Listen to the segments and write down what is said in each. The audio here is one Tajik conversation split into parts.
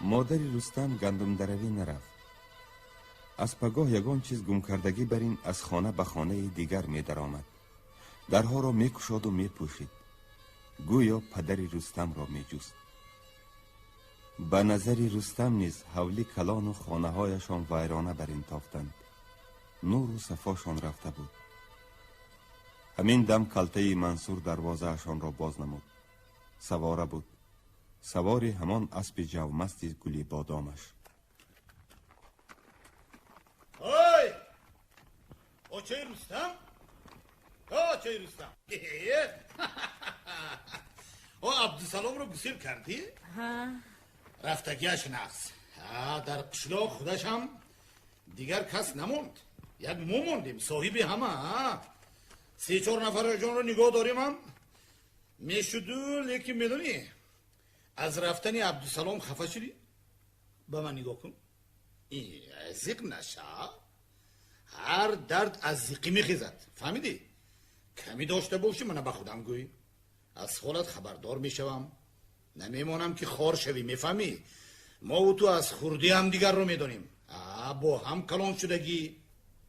Модари Рустам гандумдаравӣ нарафт. Аз пагоҳ ягон чиз гумкардагӣ бар ин аз хона ба хонаи дигар медаромад. Дарҳоро мекушоду мепӯшид. Гӯё падари Рустамро меҷуст. Ба назари Рустам низ ҳавли калону хонаҳояшон вайрона бар ин тофтанд. Нуру сафошон рафта буд. Ҳамин дам калтаи Мансур дарвозаашонро боз намуд. Савора буд. Савори ҳамон аспи ҷавмасти гули бодомаш. Ой! Очаи Рустам? Очаи Рустам! О, Абдусаломро гусел кардӣ? Рафтагиаш нағз. Дар қишлоқ худашам дигар кас намонд. Як мо мондем, соҳиби ҳама. Се-чор нафарашонро нигоҳ доримам. Мешуду, лекин медонӣ, аз рафтани Абдусалом хафа шудӣ? Ба ман нигоҳ кун. Зиқ наша. Ҳар дард аз зиқӣ мехезад. Фаҳмидӣ? Ками дошта бошӣ, мана ба худам гӯй. Аз ҳолат хабардор мешавам. Намемонам ки хор шавӣ, мефаҳмӣ? Мову ту аз хурдӣ ҳамдигарро медонем. Бо ҳам калон шудагӣ.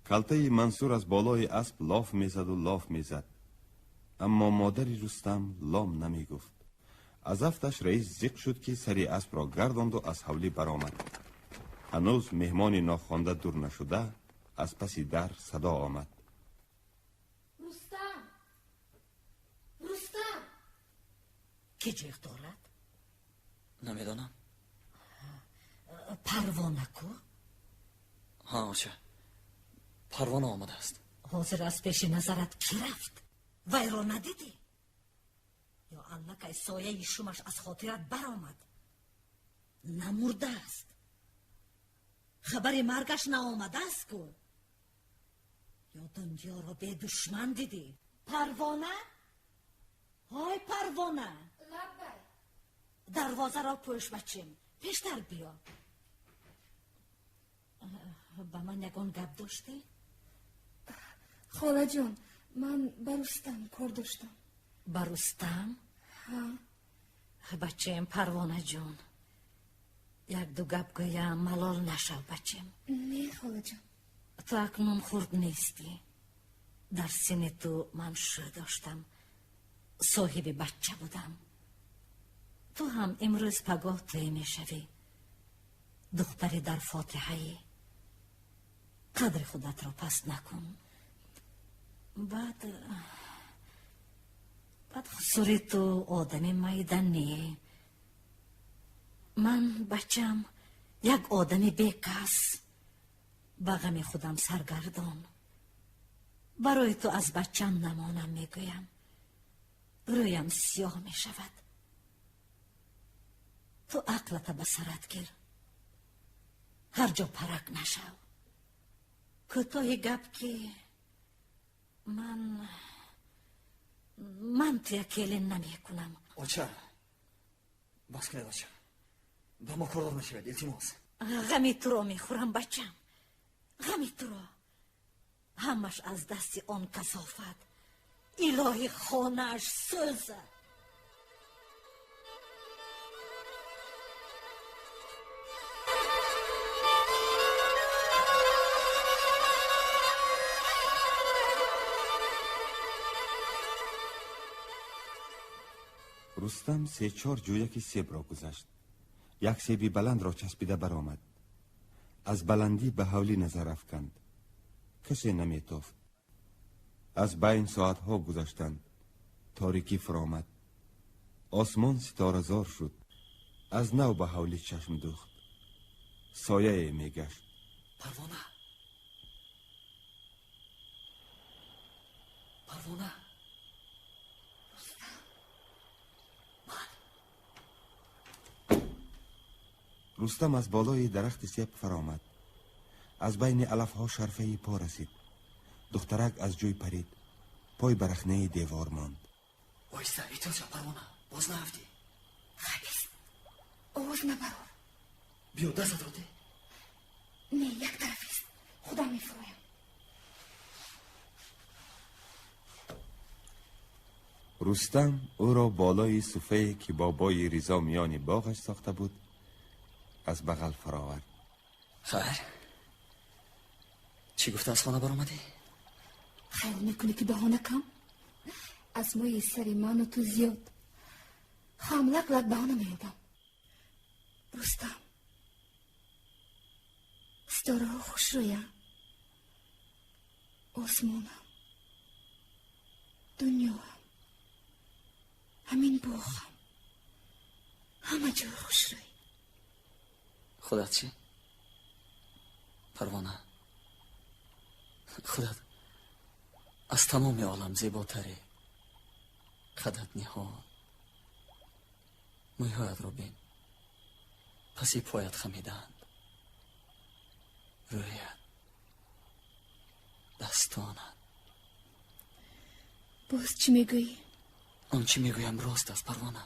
Калтаи Мансур аз болои асп лоф мезаду лоф мезад. Аммо модари Рустам лом намегуфт. Аз афташ раис зиқ шуд, ки сари аспро гардонду аз ҳавлӣ баромад. Ҳанӯз меҳмони нохонда дур нашуда, аз паси дар садо омад. Рустам! Рустам! Кӣ ҷиғ дорад? Намедонам. Парвона ку? Ҳа, оча. Парвона омадааст. Ҳозир аз пеши назарат кӣ рафт? Вайро надидӣ? Ё аллакай сояи шумаш аз хотират баромад? Намурдааст. Хабари маргаш наомадааст ку? Ё дунёро бедушман дидӣ? Парвона? Ҳой, Парвона! Лаббай! Дарвозаро пӯш, бачем. Пештар биё. Ба ман ягон гап доштӣ? Холаҷон, ман ба Рустам кор доштам. Ба Рустам? Ҳа. Бачем, Парвонаҷон, як-ду гап гӯям, малол нашав, бачем. Не, холаҷон. Ту акнун хурд нестӣ. Дар синни ту ман шӯ доштам, соҳиби бача будам. Ту ҳам имрӯз пагоҳ тӯй мешавӣ. Духтари дар фотиҳаӣ. Қадри худатро паст накун. Баъд хусури ту одами майда не. Ман, бачам, як одами бекас, ба ғами худам саргардон. Барои ту аз бачам намонам, мегӯям. Рӯям сиёҳ мешавад. Ту ақлата ба сарат гир. Ҳар ҷо парак нашав. Кӯтоҳи гап ки ман туя келин намекунам. Оча, бас кунед, оча. Ба мо кордор нашавед, илтимос. Ғами туро мехӯрам, бачам. Ғами туро. Ҳамаш аз дасти он касофат. Илоҳи хонааш сӯзад. Рустам се-чор ҷӯяки себро гузашт. Як себи баландро часпида баромад. Аз баландӣ ба ҳавлӣ назар афканд. Касе наметофт. Аз байн соатҳо гузаштанд. Торикӣ фуромад. Осмон ситоразор шуд. Аз нав ба ҳавлӣ чашм дӯхт. Сояе мегашт. Парвона! Парвона! Рустам аз болои дарахти себ фаромад. Аз байни алафҳо шарфаи по расид. Духтарак аз ҷӯй парид. Пой ба рахнаи девор монд. Оҳиста, эҳтиёт шав, Парвона, боз наафтӣ. Хабис, овоз набарор. Биё, дастатро де. Не, як тарафист. Худам мефуроям. Рустам ӯро болои суфае, ки бобои Ризо миёни боғаш сохта буд, аз бағал фаровард. Хайр, чӣ гуфта аз хона баромадӣ? Хаёл мекунӣ, ки баҳона кам? Аз мӯи сари ману ту зиёд. Хам лак лак баҳона меёбам. Рустам, ситораҳо хушрӯянд, осмонам, дунёам, ҳамин боғам, ҳама ҷой хушрӯй. Худат чӣ, Парвона? Худат аз тамоми олам зеботарӣ. Қадат ниҳол, мӯйҳоятро бин, паси поят хамидаанд. Рӯят, дастонат. Боз чӣ мегӯӣ? Он чӣ мегӯям рост аст, Парвона.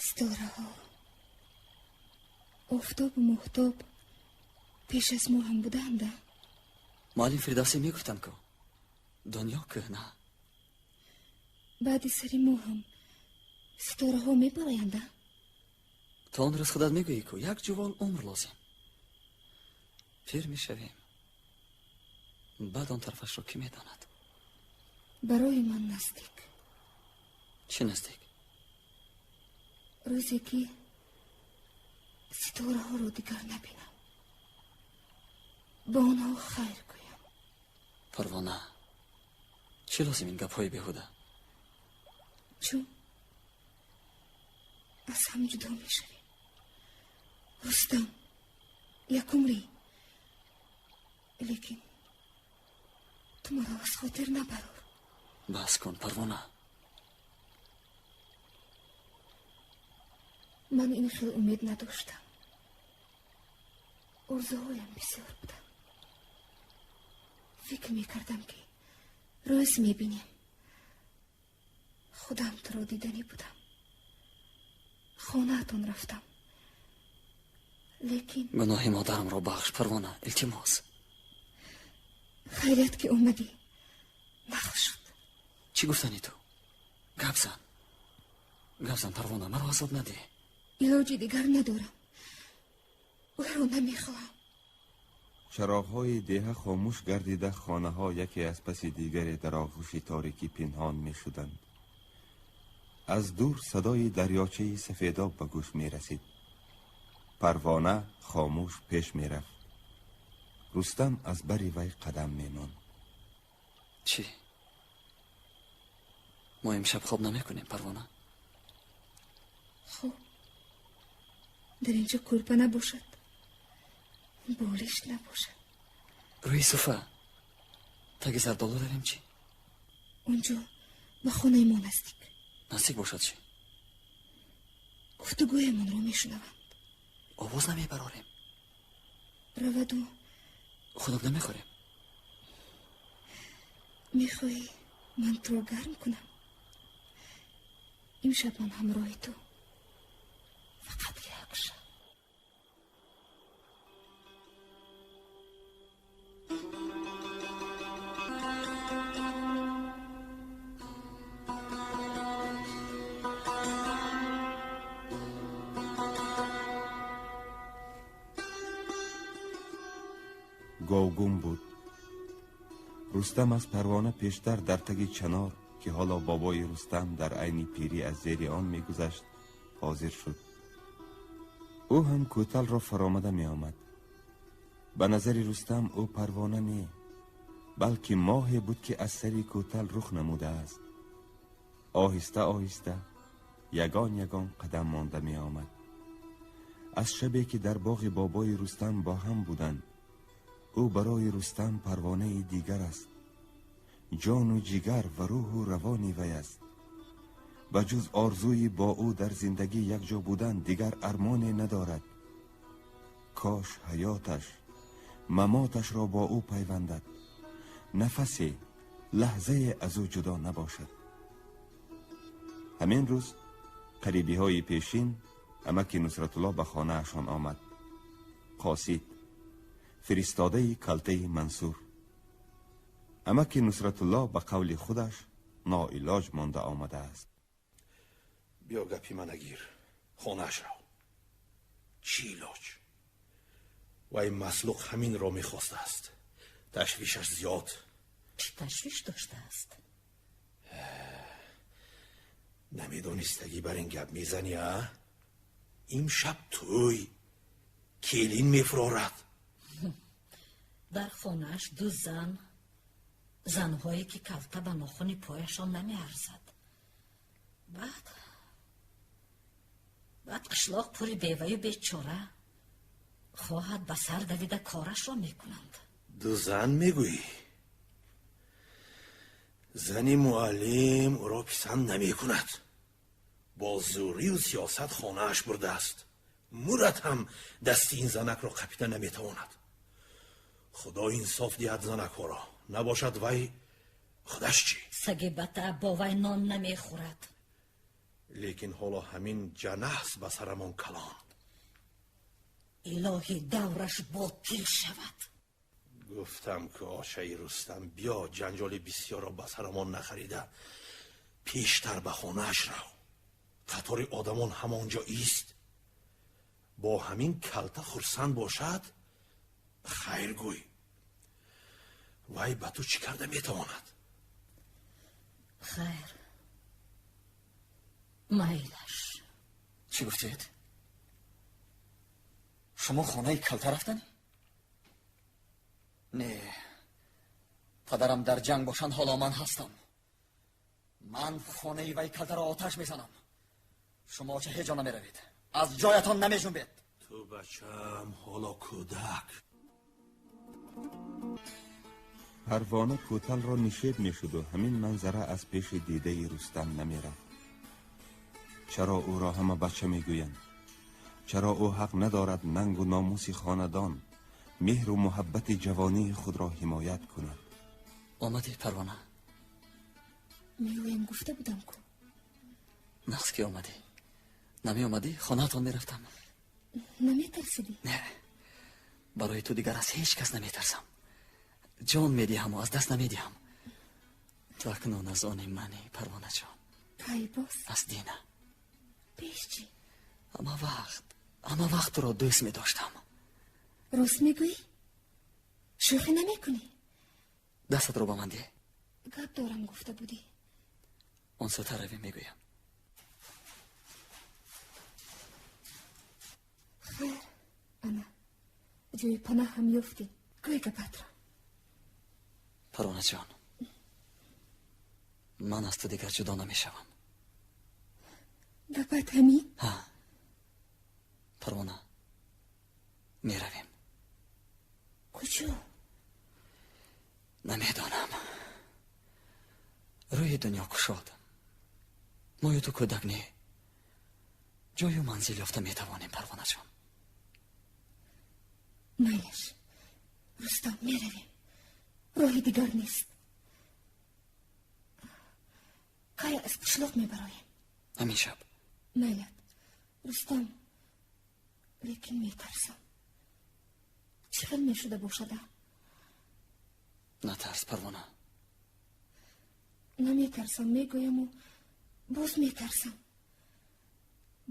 Ситораҳо, офтобу моҳтоб пеш аз мо ҳам буданда. Муаллим Фирдавсӣ мегуфтанд, ку дунё кӯҳна. Баъди сари мо ҳам ситораҳо мебароянда. То он рӯз худат мегӯӣ, ку як ҷувол умр лозим. Пир мешавем, баъд он тарафашро кӣ медонад? Барои ман наздик. Чӣ наздик? Рӯзе ки ситораҳоро дигар набинам, ба онҳо хайр гӯям. Парвона, чӣ лозим ин гапҳои беҳуда? Чун аз ҳам ҷудо мешавем, Рустам, як умрӣ. Лекин ту маро аз хотир набарор. Бас кун, Парвона. Ман ин хел умед надоштам. Орзуҳоям бисёр буданд. Фикр мекардам, ки рӯз мебинем. Худам туро диданӣ будам. Хонаатон рафтам. Лекин гуноҳи модарамро бахш, Парвона, илтимос. Хайрият, ки омадӣ. Нақл шуд. Чӣ гуфтани ту? Гап зан, гап зан, Парвона, маро азоб надеҳ. Илоҷи дигар надорам. Ӯро намехоҳам. Чароғҳои деҳа хомӯш гардида, хонаҳо яке аз паси дигаре дар оғӯши торикӣ пинҳон мешуданд. Аз дур садои дарёчаи сафедоб ба гӯш мерасид. Парвона хомӯш пеш мерафт. Рустам аз бари вай қадам мемонд. Чӣ, мо имшаб хоб намекунем, Парвона? Хоб дар инҷо кӯрпа набошад, болишт набошад. Рӯи суфа таги зардолу равем, чӣ? Онҷо ба хонаи мо наздик. Наздик бошад, чӣ? Гуфтугӯямонро мешунаванд. Овоз намебарорем. Раваду хунук намехӯрем. Мехоҳӣ ман туро гарм кунам? Имшаб ман ҳамроҳи ту. Фақат як шаб. Говгум буд. Рустам аз Парвона пештар дар таги чанор, ки ҳоло бобои Рустам дар айни пирӣ аз зери он мегузашт, ҳозир шуд. Ӯ ҳам кӯталро фаромада меомад. Ба назари Рустам ӯ Парвона не, балки моҳе буд, ки аз сари кӯтал рух намудааст. Оҳиста оҳиста, ягон ягон қадам монда меомад. Аз шабе ки дар боғи бобои Рустам бо ҳам буданд, ӯ барои Рустам парвонаи дигар аст. Ҷону ҷигар ва рӯҳу равони вай аст. Ба ҷуз орзуи бо ӯ дар зиндагӣ якҷо будан дигар армоне надорад. Кош ҳаёташ, мамоташро бо ӯ пайвандад. Нафасе, лаҳзае аз ӯ ҷудо набошад. Ҳамин рӯз қарибиҳои пешин амаки Нусратулло ба хонаашон омад. Қосид, фиристодаи калтаи Мансур. Амаки Нусратулло ба қавли худаш ноилоҷ монда омадааст. Биё, гапи мана гир, хонааш рав. Чӣ илоҷ? Вай маслуқ ҳаминро мехостааст. Ташвишаш зиёд. Чӣ ташвиш доштааст? Намедонистагӣ бар ин гап мезанӣ, а? Имшаб тӯй, келин мефурорад. Дар хонааш ду зан, занҳое ки калта ба нохуни пояшон намеарзад. Баъд қишлоқ пури беваю бечора хоҳад ба сар давида корашро мекунанд. Ду зан мегӯӣ? Зани муаллим ӯро писанд намекунад. Бо зӯрию сиёсат хонааш бурдааст. Мурад ҳам дасти ин занакро қапида наметавонад. Худо инсоф диҳад занакҳоро. Набошад вай худаш чӣ? Саги бата бо вай нон намехӯрад. Лекин ҳоло ҳамин ҷанаҳс ба сарамон калон. Илоҳӣ давраш ботил шавад. Гуфтам ки ошаи Рустам биё ҷанҷоли бисёрро ба сарамон нахарида пештар ба хонааш рав. Қатори одамон ҳамон ҷо ист. Бо ҳамин калта хурсанд бошад, хайр гӯй. Вай ба ту чӣ карда метавонад? Хайр, майлаш. Чӣ гуфтед? Шумо хонаи калта рафтанӣ? Не, падарам дар ҷанг бошанд, ҳоло ман ҳастам. Ман хонаи вай калтаро оташ мезанам. Шумо ча ҳеҷ ҷо намеравед, аз ҷоятон намеҷунбед. Ту бачам ҳоло кӯдак. Парвона кӯталро нишеб мешуду ҳамин манзара аз пеши дидаи Рустам намерафт. Чаро ӯро ҳама бача мегӯянд? Чаро ӯ ҳақ надорад нангу номуси хонадон, меҳру муҳаббати ҷавонии худро ҳимоят кунад? Омадӣ, Парвона? Меоям гуфта будам ку. Нағз ки омадӣ. Намеомадӣ, хонаатон мерафтам. Наметарсидӣ? Не, барои ту дигар аз ҳеҷ кас наметарсам. Ҷон медиҳаму аз даст намедиҳам. Ту акнун аз они манӣ, Парвонаҷон. Кай боз? Аз дина. Пеш чӣ? Ҳама вақт туро дӯст медоштам. Рост мегӯӣ? Шӯхӣ намекунӣ? Дастатро ба ман деҳ. Гап дорам гуфта будӣ. Он сӯтар равем, мегӯям. Хайр, ана ҷои панаҳ ҳам ёфтӣ. Гӯй гапатро. Парвонаҷон, ман аз ту дигар ҷудо намешавам. Гапат ҳамин? Ҳа, Парвона, меравем. Куҷо? Намедонам. Рӯи дунё кушод. Мою ту кӯдак не. Ҷою манзил ёфта метавонем, Парвонаҷон. Майлаш, Рустам, меравем. Роҳи дигар нест. Кай аз қишлоқ мебароем? Ҳамин шаб. Майлат, Рустам, лекин метарсам. Чӣ хел мешуда бошада? Натарс, Парвона. Наметарсам, мегӯяму боз метарсам.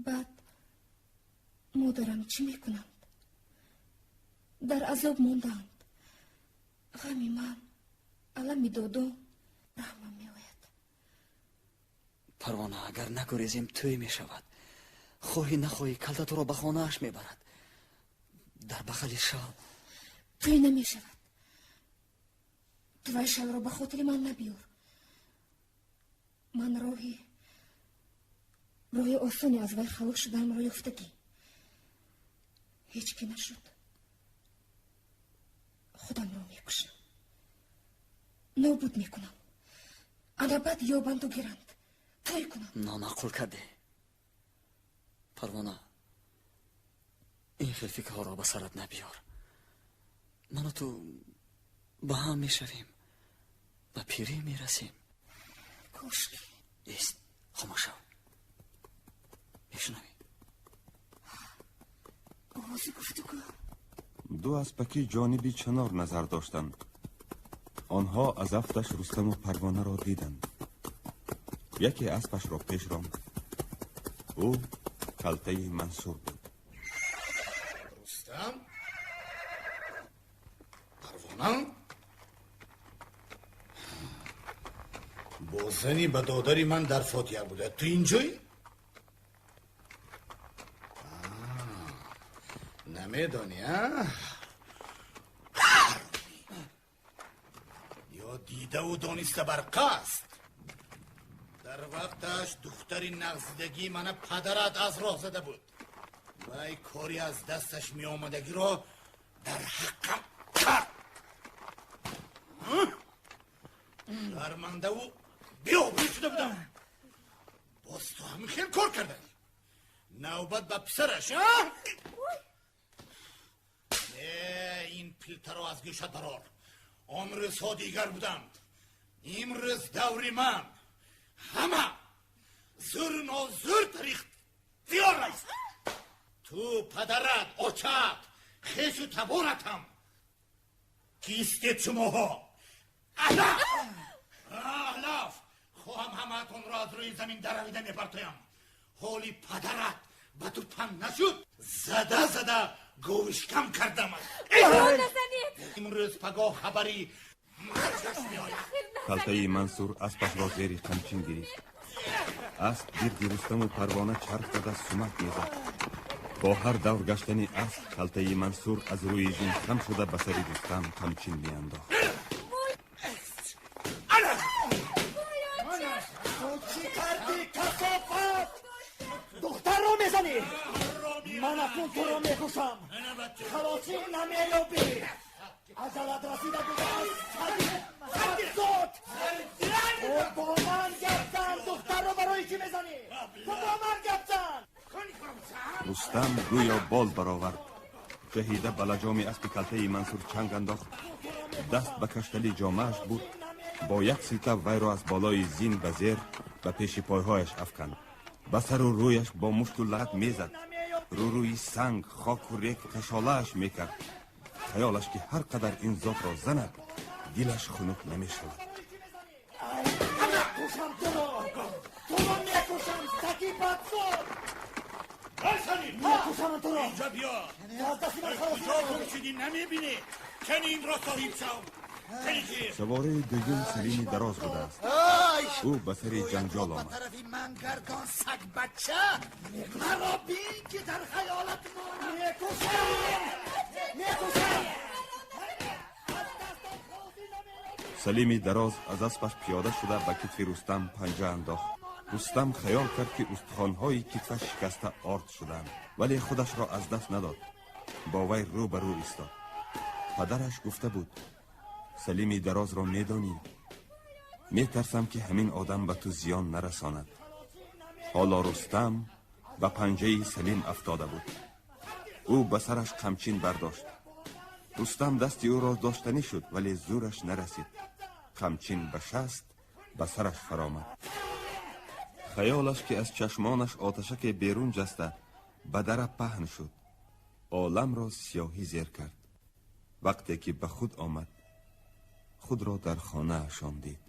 Баъд модарам чӣ мекунанд? Дар азоб мондаанд. Ғами ман, алами додо, раҳмам меояд. Парвона, агар нагурезем тӯй мешавад. Хоҳӣ нахоҳӣ калта туро ба хонааш мебарад. Дар бағали шал. Тӯй намешавад. Ту вай шалро ба хотири ман набиёр. Ман роҳи осоне аз вай халос шуданамро ёфтагӣ. Ҳеҷ ки нашуд. Худамро мекушам. Нобуд мекунам. Ана баъд ёбанду гиранд. Тӯй кунам. Номаъқул кардӣ. Парвона, ин хел фикрҳоро ба сарат набиёр. Ману ту ба ҳам мешавем, ба пирӣ мерасем. Кошки. Ист, хомӯш шав. Мешунавӣ? Овози гуфтугӯ. Ду аспакӣ ҷониби чинор назар доштанд. Онҳо аз афташ Рустаму Парвонаро диданд. Яке аспашро пеш ронд. Ӯ калтаи Мансур буд. Зани ба додари ман дар фотиҳа буда. Ту инҷоӣ? Намедонӣ, а? Ё дидаву дониста бар қасд. Дар вақташ духтари нағзидагии мана падарат аз роҳ зада буд. Вай кори аз дасташ меомадагиро дар ҳаққам кард. Шармандаву беобрӯ шуда будам. Боз ту ҳамин хел кор кардаӣ. Навбат ба писараш, а? Ин пилтаро аз гӯшат барор. Он рӯзҳо дигар буданд. Имрӯз даври ман. Ҳама зӯру нозӯр тарих диёр аст. Ту падарат, очат, хешу таборатам. Кистед шумоҳо? Алаф! Алаф! Хоҳам ҳамаатонро аз рӯи замин даравида мепартоям. Ҳоли падарат ба ту панд нашуд. Зада зада говишкам кардамат. Имрӯз пагоҳ хабари маргаш меояд. Калтаи Мансур аспашро зери қамчин гирифт. Асп гирди Рустаму Парвона чарх зада сумак мезад. Бо ҳар давр гаштани асп калтаи Мансур аз рӯи зин хам шуда ба сари Рустам қамчин меандохт. Ту чӣ кардӣ, касофат? Духтарро мезанӣ? Ман акнун туро мекушам. Халосӣ намеёбӣ. Аҷалат расида будааст. Садзод! Ту бо ман гап зан. Духтарро барои чӣ мезанӣ? Ту бо ман гап зан. Рустам гӯё бол баровард. Ҷаҳида ба лаҷоми аспи калтаи Мансур чанг андохт. Даст ба каштали ҷомааш бурд. Бо як силта вайро аз болои зин ба зер ба пеши пойҳояш афканд. Ба сару рӯяш бо мушту лагат мезад. Рӯрӯи санг, хоку рек кашолааш мекард. Хаёлаш ки ҳар қадар ин зотро занад, дилаш хунук намешавад. Мекушам туро! Туро мекушам, саги бадзод! Мекушам туро! Инҷа биё! Аз дасти ман халосӣ Куҷо гум шудӣ намебинӣ? Кани инро соҳиб шав! Савораи дуюм Салими Дароз будааст. Ӯ ба сари ҷанҷол омад. Тарафи ман гардон, сагбача! Маро бин ки дар хаёлат монам! Мекушам! Мекушам! Салими Дароз аз аспаш пиёда шуда ба китфи Рустам панҷа андохт. Рустам хаёл кард ки устухонҳои китфаш шикаста орд шуданд, вале худашро аз даст надод. Бо вай рӯ ба рӯ истод. Падараш гуфта буд: Салими Дарозро медонӣ? Метарсам ки ҳамин одам ба ту зиён нарасонад. Ҳоло Рустам ба панҷаи Салим афтода буд. Ӯ ба сараш қамчин бардошт. Рустам дасти ӯро доштанӣ шуд, вале зӯраш нарасид. Қамчин ба шаст ба сараш фаромад. Хаёлаш ки аз чашмонаш оташаке берун ҷаста ба дара паҳн шуд. Оламро сиёҳӣ зер кард. Вақте ки ба худ омад, худро дар хонаашон дид.